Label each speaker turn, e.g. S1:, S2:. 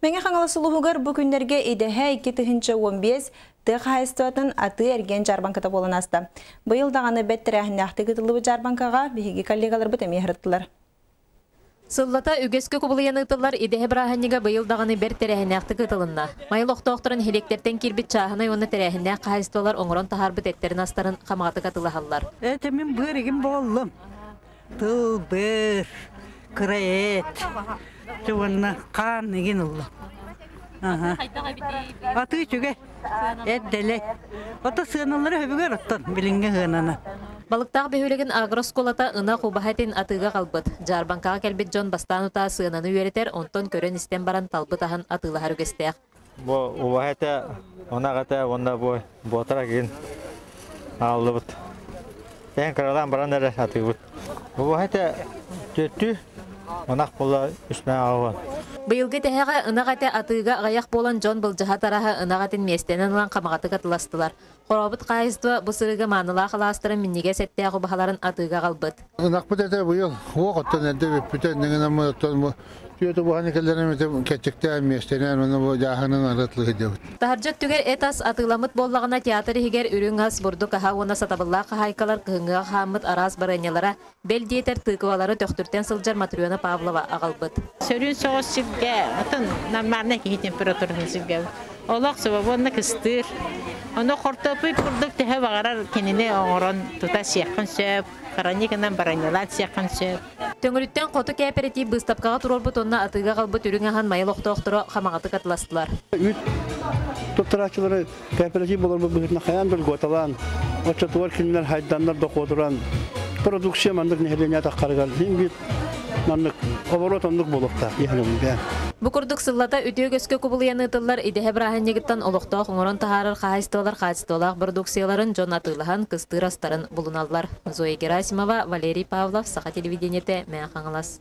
S1: Мэҥэ Хаҥалас улууһугар бу күннэргэ идэһэ 2015 тыа хаһаайыстыбатын атыы-эргиэн дьаарбаҥката буолан ааста. Быйыл даҕаны бэрт тэрээһиннээхтик ыытыллыбыт дьаарбаҥкаҕа биһиги коллегаларбыт эмиэ сырыттылар.
S2: Сыллата үгэскэ кубулуйан ыытыллар идэһэ бырааһынньыга быйыл даҕаны бэрт тэрээһиннээхтик ыытылынна. Майа олохтоохторо нэһилиэктэртэн киирбит чааһынай уонна тэрээһиннээх хаһаайыстыбалар оҥорон таһаарбыт эттэрин-астарын хамаҕатык атыылаһаллар.
S3: Это мин быар буоллум. Тыл быар, кыра эт, уонна хаан игин ылла. Атыы үчүгэй, эт дэлэй. Ото сыаналары хөбүгэр оттон билиҥҥи сыананы.
S2: Балыктаах бөһүөлэгин агрооскуолата ынах убаһа этин атыыга аҕалбыт. Дьаарбаҥкаҕа кэлбит дьон бастаан утаа сыананы үөрэтэр, онтон көрөн-истэн баран талбыт аһын атыылаһар үгэстээх.
S4: Бу убаһа этэ, ынах этэ уонна бу буотара кигин ааллыбыт. Эн кыралаан баран эрэ атыыбыт. Убаһа этэ түөттүү, ынах була үсмэ аҕабын.
S2: Быйылгы тэһэҕэ ынах этэ атыыга аҕыйах буолан дьон былдьаһа тараһа ынах этин миэстэнэн ылан хамаҕатык атыластылар. Хорообут хаһаайыстыба бу сырыыга маанылаах алаастарын минньигэс эттээх убаһаларын атыыга аҕалбыт.
S5: Ынахпыт этэ быйыл уох оттон эрдэ бүппүтэ иннигинэн оттон бу түөрт убаһаны кэллэрин кэччиктээн миэстэнэн уонна бу дьааһынын арытлыы сылдьабыт.
S2: Таһырдьа өттүгэр эт-ас атыыламмыт буоллаҕына театр иһигэр үрүҥ ас, бурдук аһа уонна сатабыллаах хаһаайкалар кыһыҥҥыга хааммыт араас барыанньалара, бэл диэтэр тыквалары Төхтүртэн сылдьар Матрена Павлова аҕалбыт.
S6: Сөрүүн соҕус сиргэ, атын нормальнай киһи температуратын сиргэ олох свободно кыстыыр. Ону хортуоппуй курдук төһө баҕарар кинини оҥорон тута сиэххин сөп, хроникынан бронялаан сиэххин сөп.
S2: Төҥүрүттэн хоту кээпэрэтиип быыстапкаҕа туруорбут уонна атыыга аҕалбыт үрүҥ аһын Майа олохтоохторо хамаҕатык атыластылар.
S7: Үүт туттарааччылары кооператив болорбут быһыытынан хайаан да льготалаан, оччотугар кинилэр хайданнар дохуотуран продукция маннык нэһилиэнньэ атаххарыгар син биир маннык оборот оннук буолуохтаах дии
S2: Бу курдук сыллата үтүө көскө кубулуйан ыытыллар идэһэ бырааһынньыгыттан олохтоох оҥорон таһаарар хаһаайыстыбалар хаачыстыбалаах бородууксуйаларын дьон атыылаһан кыстыыр астарын булуналлар. Зоя Герасимова, Валерий Павлов, Саха телевидениетэ, Мэҥэ Хаҥалас.